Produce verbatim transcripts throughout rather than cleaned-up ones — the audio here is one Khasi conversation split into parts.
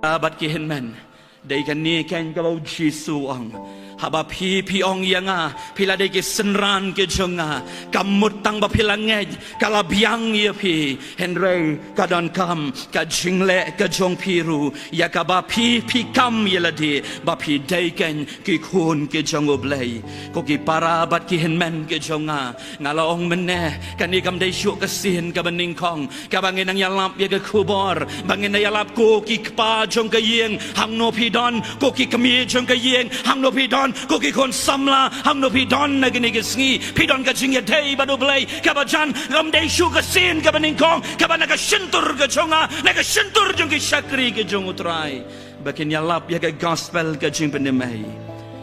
Bad ki hynmen, dei kane keiñ kaba u Jisu u ong. Haba phi, phi ong ïa nga, phi la dei ki synran ki jong nga, kam mut tang ba phi la ngeit, ka la biang ïa phi, hynrei ka donkam ka jingleh ka jong phi ruh, ïa kaba phi, phi kam ïa lade ba phi dei keiñ ki khun ki jong U Blei. Ko ki para bad ki hynmen ki jong nga, nga la ong mynne, kane kam dei shuh ka sien kaba nyngkong kaba ngin nang ïalap ïa ka khubor, ba ngin nang ïalap ko ki kpa jong ka ïing, hangno phi don, ko ki kmie jong ka ïing, hangno phi don, ko ki khun samla, hangno phi don na kine ki sngi, phi don ka jingïadei bad U Blei kaba jan, kam dei shuh ka sien kaba nyngkong kaba na ka shyntur ka jong nga, na ka shyntur jong ki shakri ki jong U Trai, ba kin ïalap ïa ka gospel ka jingpynim ei.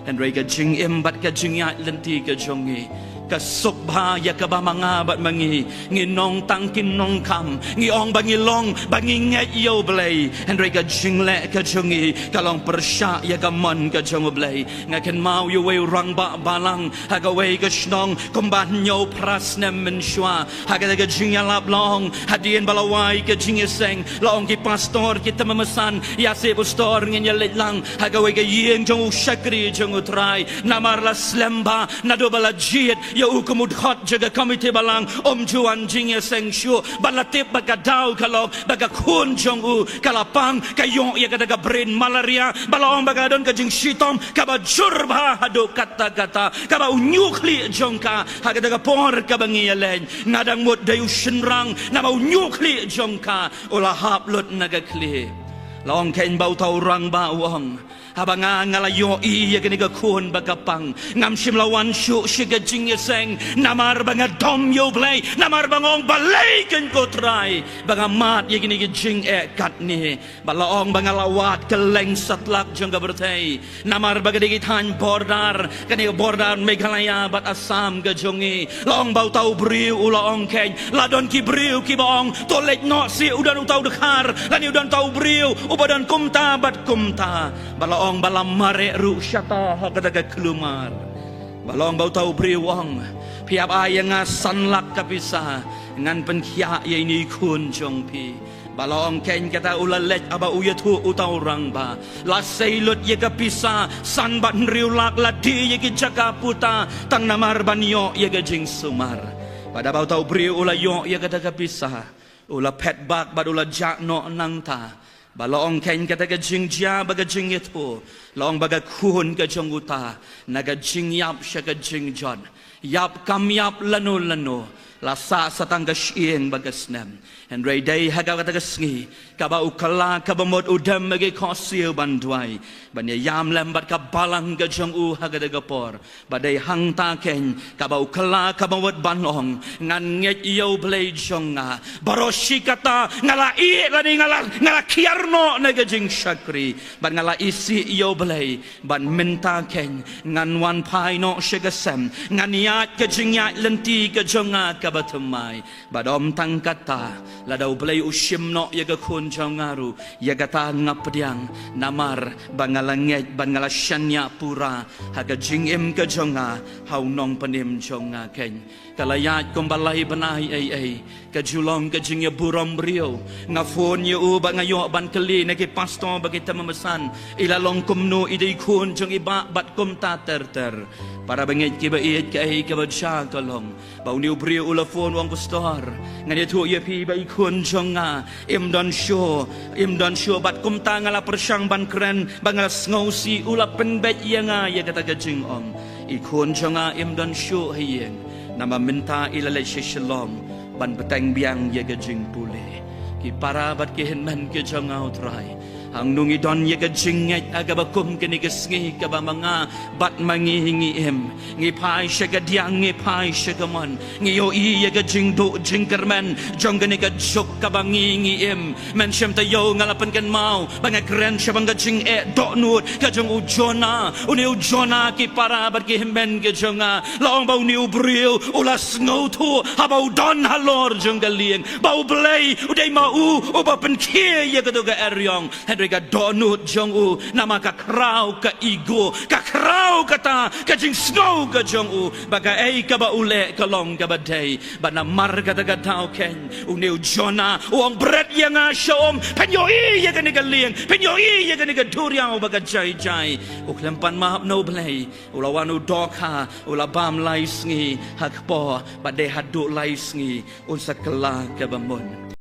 Hynrei ka jingim bad ka jingïaid lynti ka jong ngi, ka suk bha ïa kaba ma nga bad ma ngi, ngi nong tang ki nongkam, ngi ong ba ngi long, ba ngi ngeit ïa U Blei, hynrei ka jingleh ka jong ngi ka long pyrshah ïa ka mon ka jong U Blei. Nga kynmaw ïa uwei u rangbah balang ha kawei ka shnong kumba hynñiew phra snem mynshuwa, ha kata ka jingïalap la ong, hadien ba la wai ka jingïaseng, la ong ki pastor, ki tymmen basan, ïa se pastor ngin ïa leit lang ha kawei ka ïing jong u shakri jong U Trai, namar la slem bha naduh ba la jied ïa u kum u dkhot jong ka komiti balang, um ju wan jingïaseng shuh, bad la tip ba ka daw ka long ba ka khun jong u ka la pang, ka ïoh ïa kata ka brain malaria, ba la ong ba ka don ka jingshitom kaba jur bha haduh katta katta, kaba u ñiuhkhlieh jong ka ha kata ka por kaba ngi ïaleit, nga dang mut dei u shynrang, namar u ñiuhkhlieh jong ka u la hap lut na ka khlieh. La ong keiñ ba uta u rangbah u ong, haba nga, nga la ïohi ïa kane ka khun ba ka pang, ngam shym la wan shuh sha ka jingïaseng, namar ba nga dom ïa U Blei, namar ba nga ong balei keiñ ko Trai ba nga mad ïa kine ki jingeh katne. Bad la ong ba nga la wad kylleng satlak jong ka pyrthei, namar ba ka dei ki thaiñ border, kane ka border Meghalaya bad Assam ka jong ngi. La ong ba uta u briew u la ong keiñ, la don ki briew kiba ong, to leit noh seh, u don uta u dkhar, lane u don uta u briew uba don kumta bad kumta. Bad la ong ba la mareh ruh shata ha kata ka kulmar. Bad la ong ba uta u briew u ong, phi hap ai ïa nga san lak ka pisa, ngan pynkhiah ïa ine i khun jong phi. Bad la ong keiñ kata u la leit, haba u ïathuh uta u rangbah, la sei lut ïa ka pisa san bad hynriew lak, la die ïa ki jaka puta, tang namar ban ïoh ïa ka jingsumar. Bad haba uta u briew u la ïoh ïa kata ka pisa, u la phet bak bad u la jah noh nangta. Bad la ong keiñ kata ka jingjia bad ka jingïathuh, la ong ba ka khun ka jong uta, na ka jingïap sha ka jingjot, ïap kam ïap lano lano, la sah sa tang ka shyieng bad ka snem. Hynrei dei ha kata ka sngi kaba u kylla, kaba mut u dem ha ki khohsiew ban duwai, ban ïaïam lem bad ka balang ka jong u ha kata ka por. Bad dei hangta keiñ kaba u kylla, kaba mut ban ong, ngan ngeit ïa U Blei jong nga, baroh shi katta nga la ïeh lane nga la, nga la khiar noh na ka jingshakri, bad nga la isih ïa U Blei, bad mynta keiñ ngan wan phai noh sha ka sem, ngan ïaid ka jingïaid lynti ka jong nga kaba thymmai. Bad ym tang kata, lada U Blei u shim noh ïa ka khun jong nga ruh, ïa kata nga pdiang, namar ba nga la ngeit bad nga la shaniah pura ha ka jingim ka jong nga ha U Nongpynim jong nga keiñ. Ka la ïaid kumba lai bnai ei ei, ka ju long ka jingïaburom briew. Nga phone ïa u bad nga ïoh ban kylli na ki pastor bad ki tymmen basan, i la long kumno, i dei khun jong i bah bad kumta ter ter. Para bangeit kiba ïeit, kaei kaba jia ka long ba une u briew u la phone u ong, pastor, ngan ïathuh ïa phi ba i khun jong nga im don shuh, im don shuh, bad kumta nga la pyrshang ban kren, ba nga la sngewsih, u la pynbeit ïa nga ïa kata ka jingong. I khun jong nga im don shuh ha ïing, namar mynta i la leit sha Shillong ban bteng biang ïa ka jingpule. Ki para bad ki hynmen ki jong nga, U Trai, hangno ngi don ïa ka jingngeit ha kaba kum kane ka sngi kaba ma nga bad ma ngi ngi im? Ngi phai sha ka diang, ngi phai sha ka mon, ngi ïohi ïa ka jingduh jingkyrmen jong kane ka juk kaba ngi ngi im. Mynshem taïew nga la pynkynmaw ba nga kren shaphang ka jingeh dohnud ka jong u Jonah. Une u Jonah, ki para bad ki hynmen ki jong nga, la ong ba une u briew u la sngewthuh haba u don halor jong ka lieng ba U Blei u dei ma u uba pynkhie ïa kato ka eriong. Hynrei ka dohnud jong u, namar ka khraw ka ego, ka khraw kata ka jingsngew ka jong u ba kaei kaba u leh ka long kaba dei. Bad namar kata ka daw keiñ une u Jonah u ong, bret ïa nga sha um, pynïohi ïa kane ka lieng, pynïohi ïa kane ka duriaw ba ka jai jai. U khlem pan map na U Blei, u la wan u dohkha, u la bam lai sngi ha kpoh, bad dei haduh lai sngi un sa kylla kaba mut.